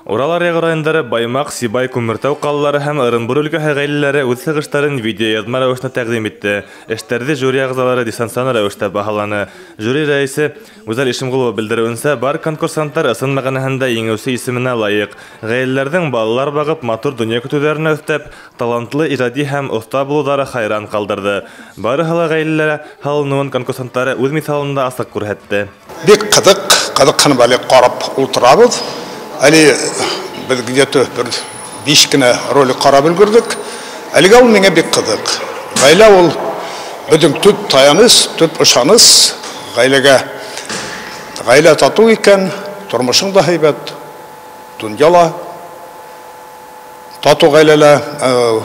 Урал аръяғы райондары Баймаҡ, Сибай, Күмертау ҡалалары һәм Ырымбур өлкәһе ғаиләләре үҙ сығыштарын видеояҙма рәүешендә тәҡдим итте. Эштәрҙе жюри ағзалары дистанцион рәүештә баһаланы. Жюри рәйесе Гүзәл Ишемғолова белдереүенсә, бар конкурсанттар ысын мәғәнәһендә еңеүсе исеменә лайыҡ. Ғаиләләрҙең балалар бағып, матур донъя көтөүҙәренә өҫтәп, талантлы, ижади һәм оҫта булыуҙары хайран ҡалдырҙы. Барыһы ла ғаиләлә һалыныуын конкурсанттары үҙ миҫалында асыҡ күрһәтте. Бик ҡыҙыҡ, ҡыҙыҡһынып әле ҡарап ултырабыҙ. Әле беҙ где-то бер 5 кенә ролик ҡарап өлгөрҙөк. Әлегә ул миңә бик ҡыҙыҡ. Ғаилә ул беҙҙең төп таяныс, төп ышаныс. Ғаиләгә, ғаилә татыу икән, тормошоң да һәйбәт, донъя ла татыу ғаиләлә,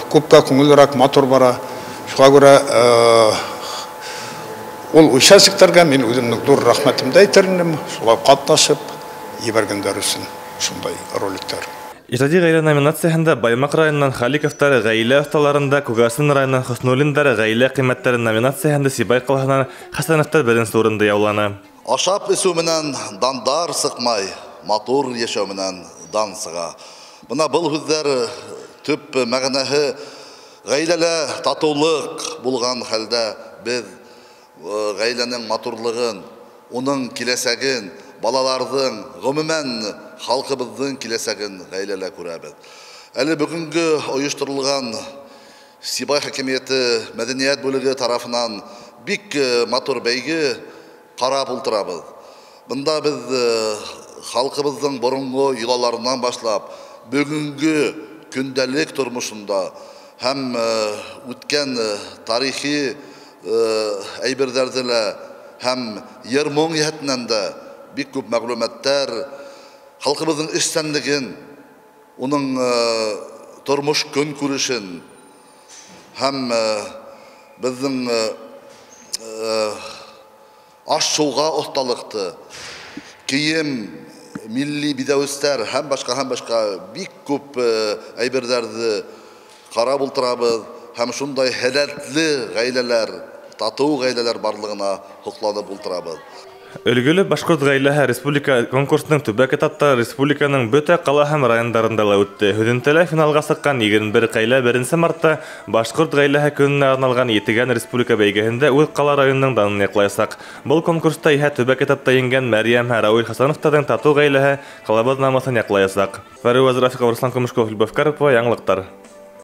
күпкә күңеллерәк, матур бара. Шуға күрә, ул участниктарға мин үҙемдең ҙур рәхмәтемде әйтер инем, шулай ҡатнашып ебәргәндәр өсөн. Шундай роликтар. Ижади ғаилә номинацияһында Баймаҡ районынан Халиковтар, ғаилә оҫталарында Күгәрсен районынан Хөснуллиндар, ғаилә ҡиммәттәре номинацияһында Сибай ҡалаһынан Хәсәновтар беренсе урынды яуланы. Ашап эсеү менән дандар сыҡмай, матур йәшәү менән дан сыға. Бына был һүҙҙәр төп мәғәнәһе ғаиләлә татыулыҡ булған хәлдә беҙ ғаиләнең матурлығын, уның киләсәген, балаларҙың, ғөмүмән халҡыбыҙҙың киләсәген ғаиләлә күрәбеҙ. Әле бөгөнгө ойошторолған Сибай хакимиәте мәҙәниәт бүлеге тарафынан бик матур бәйге ҡарап ултырабыҙ. Бында беҙ халҡыбыҙҙың боронғо йолаларынан башлап, бөгөнгө көндәлек тормошонда һәм үткән тарихи әйберҙәрҙе лә һәм йыр-моң йәһәтенән дә бик күп мәғлүмәттәр, халҡыбыҙҙың эшсәнлеген, уның тормош көнкүрешен һәм беҙҙең аш-һыуға оҫталыҡты, кейем, милли биҙәүестәр һәм башҡа бик күп әйберҙәрҙе ҡарап ултырабыҙ һәм шундай һәләтле ғаиләләр, татыу ғаиләләр барлығына һоҡланып ултырабыҙ. Өлгөлө башҡорт ғаиләһе республика конкурсының төбәк этапта республиканың бөтә ҡала һәм райондарында ла үтте. Һөҙөмтәлә финалға сыҡҡан 21 ғаилә 1 мартта башҡорт ғаиләһе көнөнә арналған Етегән республика бәйгеһендә үҙ ҡала районының данын яҡлаясаҡ. Был конкурста иһә төбәк этапта еңгән Мәрйәм һәм Рауил Хасановтарҙың татыу ғаиләһе ҡалабыҙ намыҫын яҡлаясаҡ. Фәриүәз Рафиҡов, Руслан Көмөшков, Любовь Карпова, яңылыҡтар.